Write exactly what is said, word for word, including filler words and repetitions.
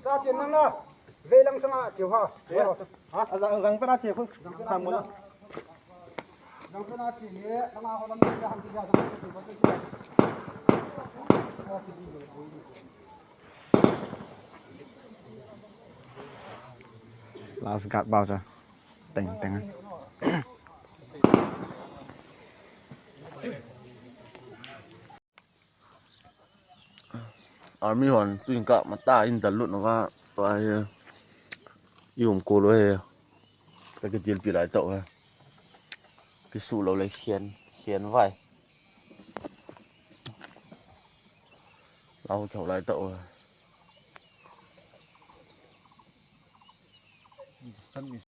Ka tin nang na. Vei lang sanga chiu ha. Ha? Azang, azang pera che khu. Tham mo na. Zang pera che ni, langa ho lam ni han ti ja. Last guard bao cha. Teng, teng. Army hon tu in ka mata in dal lut no ka, pa he. I um ko lo he. Ka ke dil pi lai tau he. Ki su lo le khian, khian vai. Lau khau lai tau he.